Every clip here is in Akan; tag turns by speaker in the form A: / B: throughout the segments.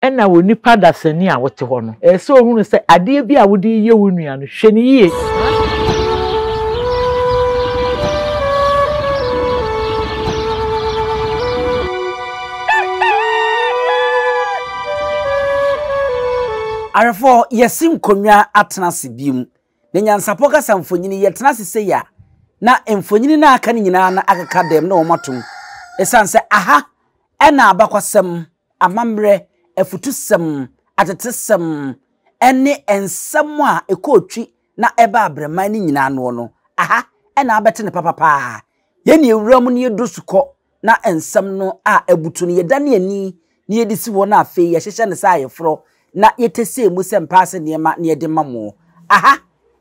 A: Ɛna onipa dasani a wote hɔ no, ɛsɛ sɛ ohunu sɛ adeɛ bi a wode reyɛ wo nua no, hwɛ no yie.
B: Ahwɛfoɔ, yɛasi nkonnwa atena ase bio. Na nyansapɔ kasa mfonini, yɛtena ase sei a, na mfonini no a aka no nyinaa no akeka dɛm na wɔatom. Ɛsiane sɛ aha na abakwasɛm, amammerɛ, afutusɛm, atetesɛm, ne nsɛm a ɛkɔɔ twi na ɛbaa abrɛman no nyinaa noɔ no, aha na abɛte no papapaa. Yɛn na yɛwura mu na yɛduru sukɔ na nsɛm no a abutu no, yɛdane ani na yɛde si hɔ na afei yɛhyehyɛ no sɛ ayeforɔ na yɛtɛsɛɛ mu sɛ mpaase nneɛma na yɛde ma mo. Aha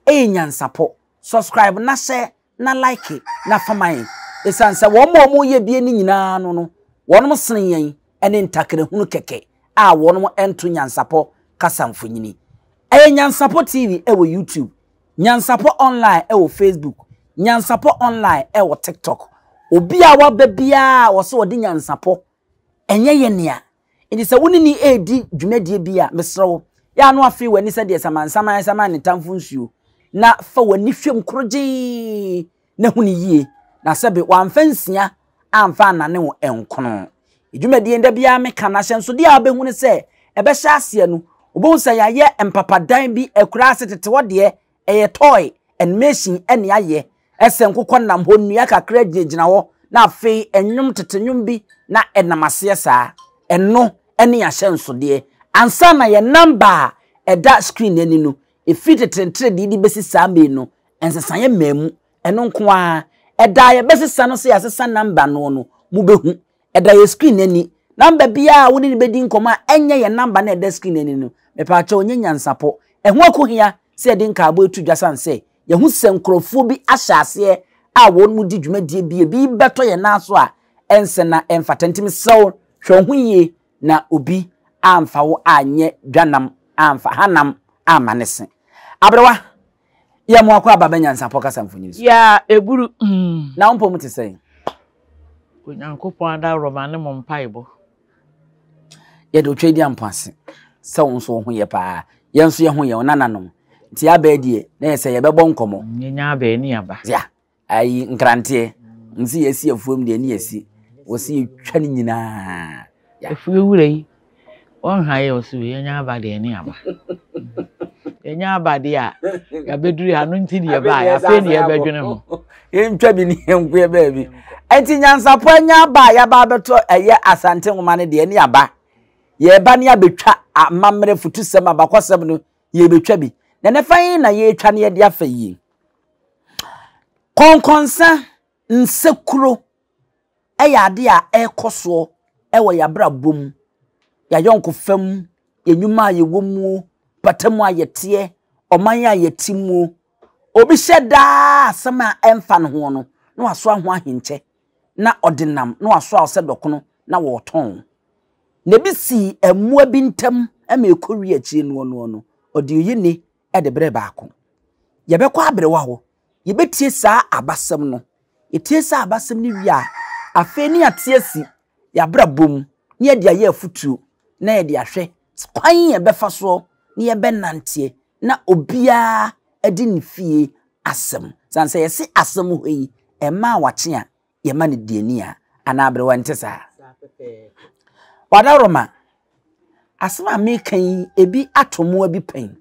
B: yɛ Nyansapɔ. Subscribe na hyɛ na like na fa ma yɛn. Ɛsiane sɛ wɔn a wɔyɛ bie no nyinaa no no, wɔnom sene yɛn ne ntakrahunu kɛkɛ a wɔnom nto Nyansapɔ kasa mfonini. Ɛyɛ Nyansapɔ TV wɔ YouTube, Nyansapɔ Online wɔ Facebook, Nyansapɔ Online wɔ TikTok. Obi a waba biara a ɔsɛ ɔde nyansapɔ, ɛnyɛ yɛ nea. Nti sɛ wo ne ni redi dwumadie bi a, mesrɛ wo, yɛ ano afei w'ani sɛdeɛ samansaman saman ne tamfo nsuo, na fa w'ani hwɛ mu korogyee na hu no yie, na sɛbe wamfa nsia amfa annane wo nkono. Dwumadie da biara meka no, ahyɛnsodeɛ a wobɛhu ne sɛ, ɛbɛhyɛ aseɛ no, wobɛhu sɛ yɛayɛ mpapadan bi akuraa ase tete hɔ deɛ, ɛyɛ toy, animation ɛne ayɛ, ɛsɛ nkokɔ nam hɔ, nnua kakra gyinagyina hɔ, na afei nnwom, tete nnwom bi na ɛnam aseɛ saa. Ɛno ne ahyɛnsodeɛ. Ansa na yɛn number a ɛda screen no ani no, ɛfiri tete nteredee de bɛsi saa mmere no, nsesaeɛ mmaa mu. Ɛno nko ara. Ɛda a yɛbɛsesa no sɛ yɛasesa number no no, mobɛhu. Ɛda yɛn screen no ani. Number biara a wo ne no bɛdi nkɔmmɔ a ɛnyɛ yɛn number no a ɛda screen no ani no, mepaakyɛw nyɛ nyansapɔ. Ɛho akohia sɛ yɛde nkaabɔ reto dwa sane sɛ yɛahu sɛ nkurɔfoɔ bi ahyɛ aseɛ a wɔn di dwumadie bi a ebi bɛtɔ yɛn nan so a ɛnsɛ na ɛmfata. Nti mesrɛ wo, hwɛ wo ho yie na obi amfa wo anyɛ dwanam amfa hanam amma ne se. Aberewa, yɛ mo akɔ aba bɛ nyansapɔ kasa mfonyin so.
A: Ya eburu mm.
B: Na wo mpɔ mu te sɛn?
A: Onyankopɔn adaworoma ne mo mpaebɔ.
B: Yɛde otwa di ampo ase sɛ wo nso wo ho yɛ paa. Yɛn nso yɛ ho yɛ wo nananom. Nti abɛɛ deɛ na yɛ sɛ yɛbɛbɔ nkɔmmɔ.
A: Yɛnya abɛɛ ne yɛaba.
B: Ya. Ayi nkranteɛ nsi yɛsi afuom deɛ ne yɛsi wɔsi yɛtwa ne nyinaa.
A: Afuo wura yi wɔnha yɛ ɔsi wei yɛnya aba deɛ ne aba yɛnya aba deɛ a yɛabɛduru ha no nti deɛ baa afei ne yɛbɛdwene ho.
B: Yɛntwa bi ne yɛnko yɛ baabi nti nyansapɔ anya aba a yɛaba abɛtɔ ɛyɛ Asante nwoma no deɛ ne aba yɛba ne abɛtwa amammerɛ futusɛm abakɔsɛm no yɛbɛtwa bi na ne fa yi na yɛtwa ne yɛde afa yie. Kɔnkɔnsa, nsekuro yɛ adeɛ a ɛrekɔ soɔ wɔ yɛn abrabɔ mu, yɛn ayɔnkofa mu, yɛn nnwuma a yɛwɔ mu, mpata mu a yɛteɛ, ɔman a yɛte mu. Obi hyɛ da ara asɛm a ɛmfa ne ho no, na wasoa ho ahenkyɛ, na ɔde nam, na wasoa wo sɛ dɔkono, na wɔretɔn. Na ebi sii mmoa bi ntam ma ɛkɔwie akyire noɔ noɔ no, ɔde oyi nne de berɛ baako. Yɛbɛkɔ aberewa hɔ, yɛbɛtie saa abasɛm no. Yɛtie saa abasɛm no wie a, afei ne yɛate asi yɛabrabɔ mu na yɛde ayɛ afotuo na yɛde ahwɛ kwan yɛbɛfa soɔ na yɛbɛnanteɛ na obiara de ne fie asɛm. Sane sɛ yɛse asɛm hɔ yi, ɛmaa wakye a, yɛma no deani a, anaa aberewa nte saa? Wadaworoma, asɛm a meka yi, ebi ato mmoa bi pɛn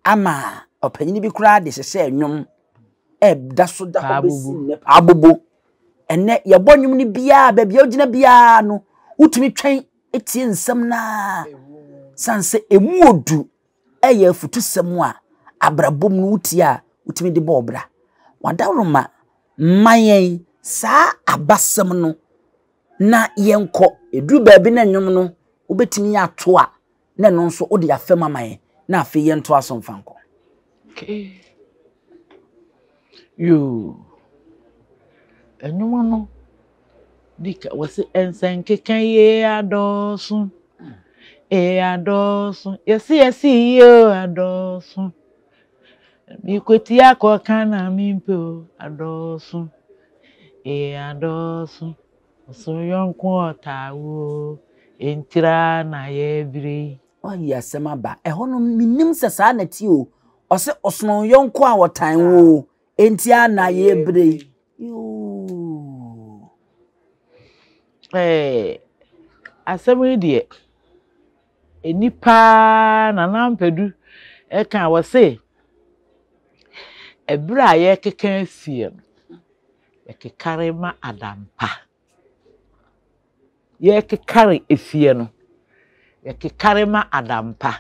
B: ama ɔpanyin bi koraa de hyehyɛɛ nnwom ɛda so da hɔ bɛsi nnɛ paabobo. Ɛnnɛ yɛbɔ nnwom no biara, baabi a wogyina biara no, wotumi twɛn tie nsɛm no ara sane sɛ emu odu ɛyɛ afutusɛm a abrabɔ mu no wotie a wotumi de bɔ ɔbra. Wadaworoma, Ma yɛn saa abasɛm no na yɛnkɔ. Ɛduru baabi na nnwom no wobɛtumi ato a, na ɛno nso wode afam ama yɛn na afei yɛntoa so mfa nkɔ.
A: Okay. Yoo. Nnwom no di ka wɔsi nsɛnkeka yie adɔɔso. Ee adɔɔso. Yɛsi yɛsi yie o adɔɔso. Mekwati akɔka na mempɛ o, adɔɔso, ee adɔɔso, ɔsoro yɔnko ɔtaa wo o, Ntira na yɛbrɛ yi.
B: Wayi asɛm aba. Ɛhɔ no menim sɛ saa na ɛte o. Ɔse ɔsono yɔnko a ɔtan wo o. Enti a na yɛbrɛ yi. Yoo.
A: Ɛɛ asɛm yi deɛ nnipa Nana Ampadu ɛka wɔse ɛberɛ a yɛrekeka asie no yɛkekare ma adampa. Yɛrekekare efie no, yɛkekare ma adampa.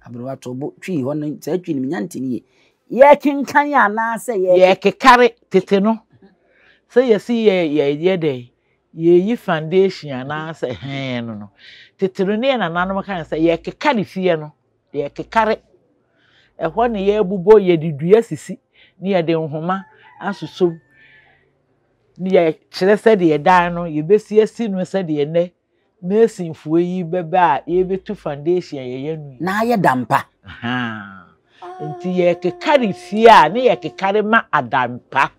B: Aberewa to bo twi hɔ no saa twi no menya nte no yie. Yɛrekenkan anaasɛ yɛ.
A: Yɛrekekare tete no sɛ yɛsi yɛ yɛyɛ dɛ yɛyi foundation anaasɛ hɛn no no tete no ne yɛ nananom kan sɛ yɛrekekare fie no yɛrekekare ɛhɔ ne yɛrebobɔ yɛde dua sisi ne yɛde nhoma asosɔ mu. Ne yɛkyerɛ sɛdeɛ dan no yɛbɛsi asi no sɛdeɛ nnɛ masonfoɔ yi bɛba a yɛbɛtu foundation a yɛyɛ no yi.
B: Na ayɛ dampa.
A: Ahaa. Nti yɛkekare fie a ne yɛkekare ma adampa.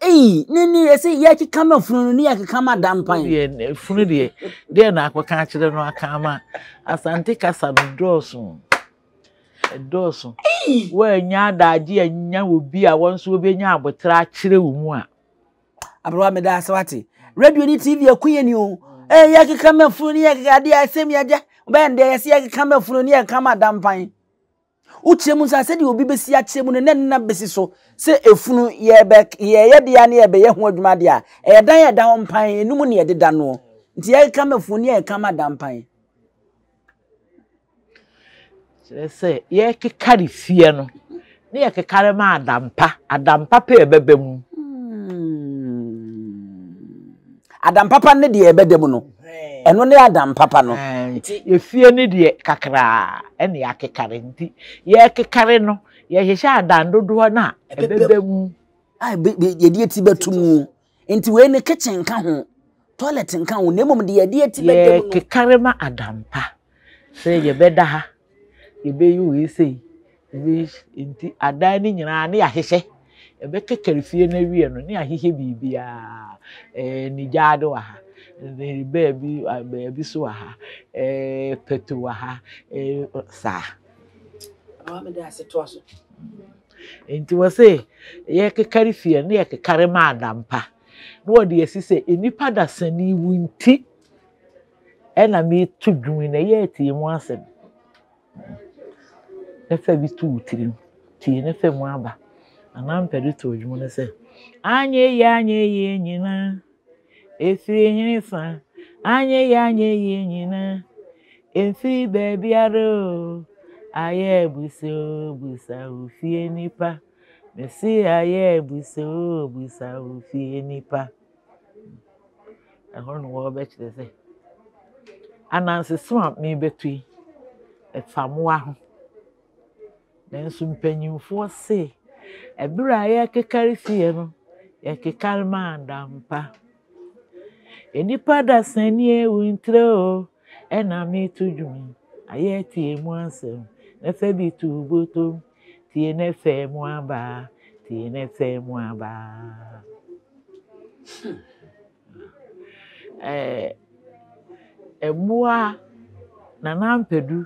B: Ei, ne ne yɛsɛ yɛkeka ma funu no ne yɛkeka ma dampan.
A: Deɛ funu deɛ deɛ na akɔka akyerɛ no aka ama Asante kasa no dɔɔso. Ɛdɔɔso. Woannya adagye annya obi a wɔn nso wɔbɛnya aboterɛ akyerɛ wo mu a.
B: Aberewa meda ase wate. Radio ne TV aku yɛ ni o. Eh yɛkeka ma funu ne yɛkeka adeɛ asɛm yɛ agya. Wobɛyɛ no deɛ yɛsɛ yɛkeka ma funu ne yɛkeka ma dampan. Wokyerɛ mu nso a sɛdeɛ obi bɛsi akyerɛ mu no na nna bɛsi so sɛ efunu yɛbɛ yɛyɛ deɛ ne yɛbɛyɛ ho adwuma deɛ a ɛyɛ dan a ɛda hɔ mpan enum ne yɛde da noɔ. Nti yɛkeka ma funu ne yɛkeka ma dampan.
A: Kyerɛ sɛ, yɛrekekare fie no, na yɛkekare ma adampa. Adampa pɛ ɛbɛba mu.
B: Hmm. Adampa pa ne deɛ ɛbɛda mu no. Ɛno ne adampa pa no.
A: Nti efie no deɛ kakraa ɛna yɛakekare nti yɛrekekare no yɛhyehyɛ adan dodoɔ no a ɛbɛba mu.
B: A yɛde eti bɛto mu. Nti wei ne kitchen nka ho, toilet nka ho, na mmom deɛ yɛde ati bɛda mu no.
A: Yɛkekare ma adampa sɛ yɛbɛda ha, yɛbɛyi wei sei, yɛbɛyi nti adan no nyinaa ne yɛahyehyɛ. Yɛbɛkekare fie no awie no ne yɛahyehyɛ biribiara. Ɛɛ ne gyaade wɔ ha, ne baabi baabi so wɔ ha, ɛɛ pɛto wɔ ha, ɛɛ saa.
B: Awa meda ase toa so.
A: Enti wɔse yɛkekare fie no na yɛkekare ma adampa. Na wɔde asi sɛ nnipa dasani wo nti ɛna meto dwom yi na ɛyɛ atie mu asɛm. Ne fa bi to wo tirim, tie ne fa mu aba. Anaa mpɛ de to dwom no sɛ, anyɛ yie anyɛ yie nyinaa. Ɛfiri hefa? Anyɛ yie anyɛ yie nyinaa, ɛmfiri baabiara o, ayɛ abusa o, busa wo fie nipa. Mese ayɛ abusa o, busa wo fie nipa. Ɛhɔ na wɔbɛkyerɛ sɛ anansesem a merebɛto yi, ɛfa mmoa ho. Nanso mpanyimfoɔ se, ɛberɛ a yɛrekekare fie no, yɛkekare maa dampa. Nnipa dasani ewu ntrɛ o, ɛna meto dwom yi, ayɛ tie mu asɛm, na fa bi to botom, tie na fɛ mu aba, tie na fɛ mu aba. Ɛɛ mmoa, Nana Ampadu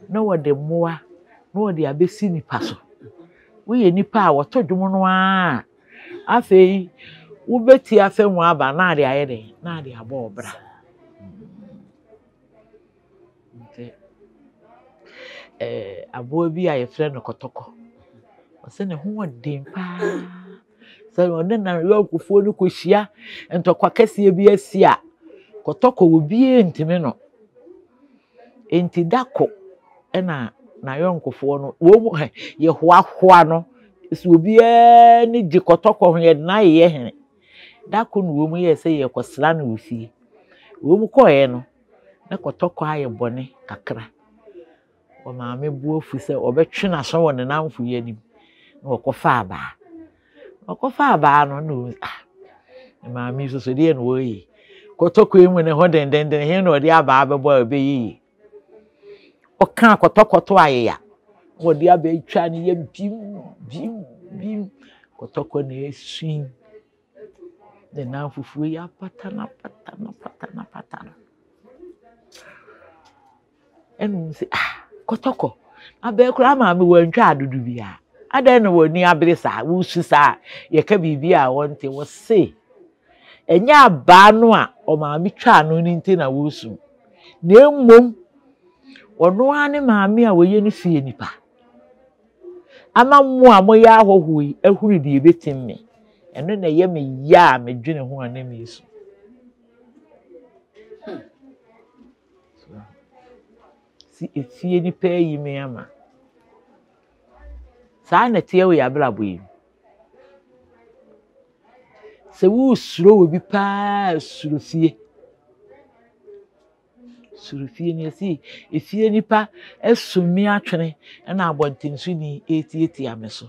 A: na wɔde mmoa na wɔde abɛsi nipa so. Woyɛ nipa a wɔto dwom no ara a, afei wobɛti afa mu aba na ade ayɛ dɛn na ade abɔ wo bra. Nti ɛɛ aboa bi a yɛfrɛ no kɔtɔkɔ, ɔsɛ ne ho ɔden paa. Sɛ ɔne n'ayɔnkofoɔ no kɔhyia ntɔkwa kɛseɛ bi asi a, kɔtɔkɔ obiara ntumi no. Enti da ko na n'ayɔnkofoɔ no, wɔn mu hɛ, yɛhoahoa no, sɛ obiara ani gye kɔtɔkɔ ho, yɛde no ayeyɛ hene. Da ko na wɔn yɛɛ sɛ yɛrekɔsra no wɔ fie. Wɔn kɔeɛ no, na kɔtɔkɔ ayɛ bɔne kakra. Wɔn maame bo afu sɛ ɔbɛtwe n'aso wɔ ne nnamfo yi anim, na wɔkɔfa abaa. Wɔkɔfa abaa no, na wɔn ah, ne maame yi soso deɛ na wɔreyɛ yi. Kɔtɔkɔ yi mu ne ho dendenden, he na ɔde abaa bɛbɔ a ɛbɛyɛ yie. Ɔkaa kɔtɔkɔ to ayeya, na wɔde abaa yi twa ne yam bim bim bim. Kɔtɔkɔ na esui. Ne nnamfofoɔ yi apata no apata no apata no apata no. Ɛna wɔn sɛ ah kɔtɔkɔ abɛɛ koraa maame wɔntwa adodo biara adɛn na wɔn ani abere saa wosu saa yɛka biribi a wɔnte wɔse ɛnyɛ abaa no a ɔmaame twaa no no nti na wɔresu na mmom ɔno ara ne maame a wɔyɛ ne fie nipa ama mo a moyɛ ahɔhoɔ yi ahunu deɛ ɛbɛtim me ɛno na ɛyɛ me ya a medwene ho a na mesu. Si efie nipa ayi me ama. Saa na ɛteɛ wɔ yɛn abrabɔ yi mu. Sɛ woresuro obi paa a, suro fie. Suro fie no yɛse efie nipa asum me atwene ɛna abɔntensoni retiatia me so.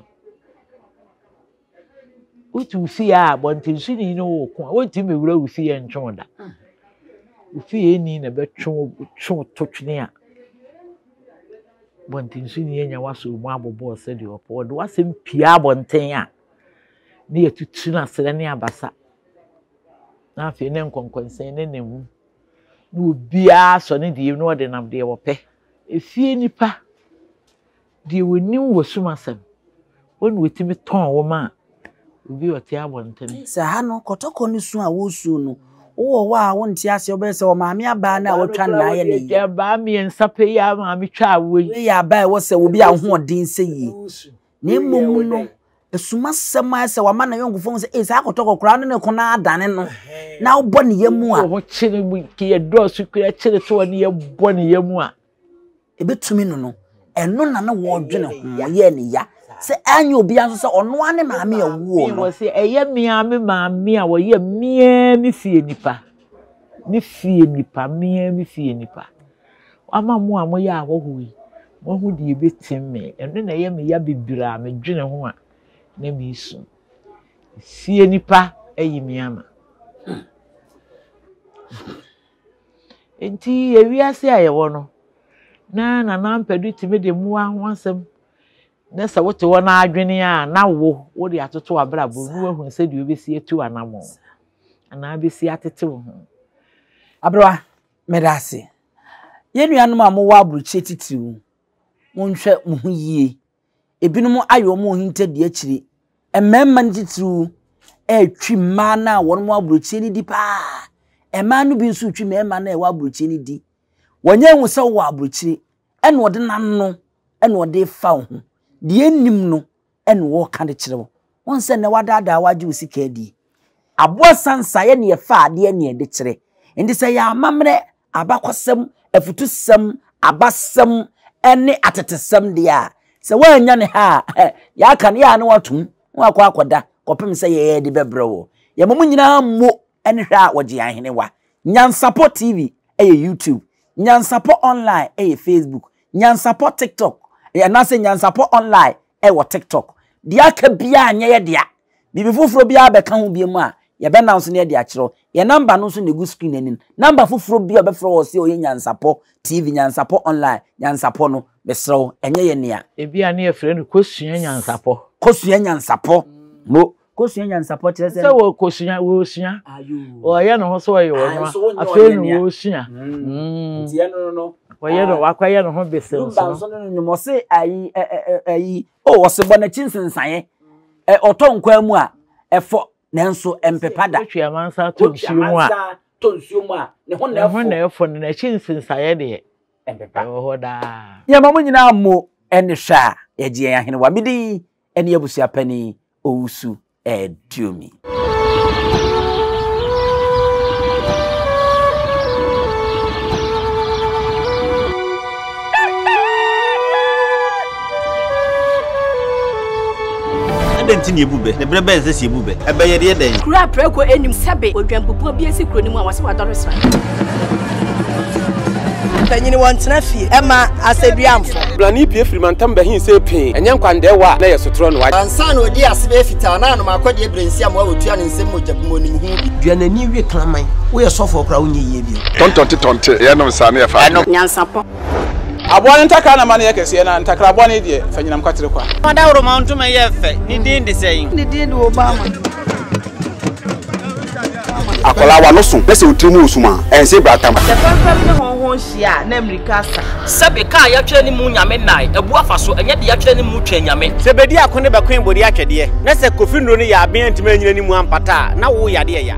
A: Wote wo fie a abɔntensoni ne wo reko a, wontumi mmɛwura wo fie ntwe wo da. Wo fie ni na ɛbɛtwe wo twe wo to twene a abɔntensoni anya w'asɔ mu abobɔ sɛdeɛ ɔpɛ. Ɔde w'asɛm pia abɔnten a ne yɛtutu no aserɛ ne abasa. Na afei ne nkɔnkɔnsɛn ne ne mu. Na obiara sɔ ne deɛ na ɔde nam deɛ ɔpɛ. Efie nipa Deɛ ɔnim wɔ sum asɛm, wo na ɔtumi tɔn wo ma obi a ɔte abɔntene.
B: Sɛ ha no, kɔtɔkɔ no su a woresu no, wowɔ hɔ a wonte aseɛ, wobɛyɛ sɛ ɔmaame abaa no a watwa no na ayɛ no yi.
A: Abaa mmiɛnsa pɛ yi a maame twaa wo yi.
B: Wei yɛ abaa a ɛwɔ sɛ obi a wo ho ɔden sɛ yie. Na mmom no, asumasɛm ayɛ sɛ wama n'ayɔnkofoɔ hu sɛ, ei, saa kɔtɔkɔ koraa ne ne ko no adane no, na wobɔ ne yam a.
A: Wo ho kyere mu, yɛdɔɔso koraa kyere toɔ ne yɛbɔ ne yam a.
B: Ɛbɛtumi no no, ɛno na na wɔredwene ho, ɛyɛɛ ne ya sɛ anyɛ obiara nso sɛ ɔno ara ne maame a ɔwoo no.
A: Wɔ sɛ ɛyɛ me ara me maame a wɔyɛ me ara me fie nipa, me fie nipa, me ara me fie nipa. Wama mo a moyɛ ahɔhoɔ yi, moahu deɛ ɛbɛtim me. Ɛno na ɛyɛ me ya bebree a medwene ho a na mesu. Fie nipa ayi me ama. Enti ewiase a yɛwɔ no, na Nana Ampadu tumi de mmoa ho asɛm na sɛ wote hɔ na adwene a na wo wode atoto w'abrabɔ mu na woahunu sɛdeɛ wobɛsi atu anammɔn anaa bɛsi atete wo ho.
B: Aberewa, meda ase. Yɛn nuanom a mowɔ aburokyire titiriw, monhwɛ mo ho yie. Ebinom ayɛ wɔn ohintadua akyiri. Mmarima no titiriw retwi mmaa no a wɔwɔ aburokyire no di paa. Mmaa no bi nso retwi mmarima no a wɔwɔ aburokyire no di. Wɔnyɛ hu sɛ wowɔ aburokyire, ɛna ɔde n'ano ɛna ɔde refa wo ho. Deɛ ɛnnim no ɛna ɔreka de kyerɛ wo. Wohu sɛ nnɛ wadaadaa wo agye wo sika adi. Aboa sansa yɛ neɛ ɛfa adeɛ ne ɛde kyerɛ. Nti sɛ yɛ amammerɛ, abakɔsɛm, afutusɛm, abasɛm ne atetesɛm deɛ a, sɛ woannya ne ha a, deɛ aka no yɛ a na woatom na woakɔ akɔda kɔpem sɛ yɛyɛ de bɛbrɛ wo. Yɛma mo nyinaa mmo ne hwɛ a wɔgye yɛn ahenewa. Nyansapɔ TV yɛ YouTube, Nyansapɔ Online yɛ Facebook, Nyansapɔ TikTok anaasɛ Nyansapɔ Online wɔ TikTok. Deɛ aka biara nyɛ yɛ dea. Biribi foforɔ biara bɛka ho biom a, yɛbɛnam so na yɛde akyerɛ wo. Yɛn number no nso na ɛgu screen anim. Number foforɔ bi a ɔbɛfrɛ wɔ sɛ ɔyɛ Nyansapɔ TV, Nyansapɔ Online, Nyansapɔ no, mesrɛ wo, ɛnyɛ yɛn nea.
A: Ebi a ne yɛfrɛ no Kosua Nyansapɔ.
B: Kosua Nyansapɔ. Mo. Kosua Nyansapɔ kyerɛ sɛ.
A: Sɛ wɔkosua, wɔresua. Wɔyɛ ne ho sɛ ɔyɛ ɔno a, afei na wɔresua.
B: Nti ɛno no.
A: Wɔyɛ no, wakɔyɛ ne ho besenso.
B: Lumba nso no no nnwom, ɔse ayi, ayi, o ɔse bɔ n'akyi nsensaeɛ. Ɔtɔ nkwan mu a, ɛfɔ, nanso ɛmpepa da.
A: Wotwi amansa tɔ nsuo mu a.
B: Tɔ nsuo mu a, ne ho na ɛfɔ.
A: Ne ho na ɛfɔ no, n'akyi nsensaeɛ deɛ,
B: ɛmpepa.
A: Ɛwɔ hɔ daa.
B: Yɛma mo nyinaa mo ne hwɛ a yɛgye yɛn ahenewa. Me din ne abusuapanin Owusu Aduomi.
C: Adɛn nti na yɛbu bɛ? Na berɛ bɛn na ɛsɛ sɛ yɛbu bɛ? Ɛbɛyɛ deɛ dɛn?
D: Kuro a prako nnim sɛbe odwanbubuo bi asi kuro no mu a wɔse wadɔre sra.
E: Mpanyin wɔntena fie ɛma asɛduamfo.
F: Blani pue firi mantam bɛhe see pee, ɛnyɛ nkwandɛɛwa a na ɛyɛ sotorɔ no.
E: Ansa na ɔdii ase bɛyɛ fitaa na anom akɔdeɛ berɛ nsi amoa wɔtua ne nsam mogya bi mu ɔnim ho bi.
G: Dua n'ani we kraman. Woyɛ sɔfoɔ koraa wonyɛ yie bio.
H: Tɔntɔnte tɔnte, yɛnom saa na yɛfa adwene.
D: Nyansapɔ.
F: Aboa no ntakra na ma no yɛ kɛseɛ, na ntakra bɔne deɛ, fa nyinam kwatere kwa.
I: Ɔdawuroma ntoma yi yɛ fɛ. Ne din de sɛn?
J: Ne din de Obama.
H: Akwadaa w'ano so na sɛ wo tiri mu wɔ sum a, ɛnse bratam.
A: Sɛ fɛmfɛm ne hɔnhɔn hyia a, na mmirika asa.
I: Sɛbe kaa yɛatwerɛ ne mu Nyame nnae, abu afa so, ɛnyɛ deɛ yɛatwerɛ ne mu Twɛn Nyame.
C: Sɛ bedi ako ne bɛkoe bode atwɛdeɛ, na sɛ Kofi nnuro no yɛ aben antumi anyina ne mu ampata a, na wo yadeɛ ya.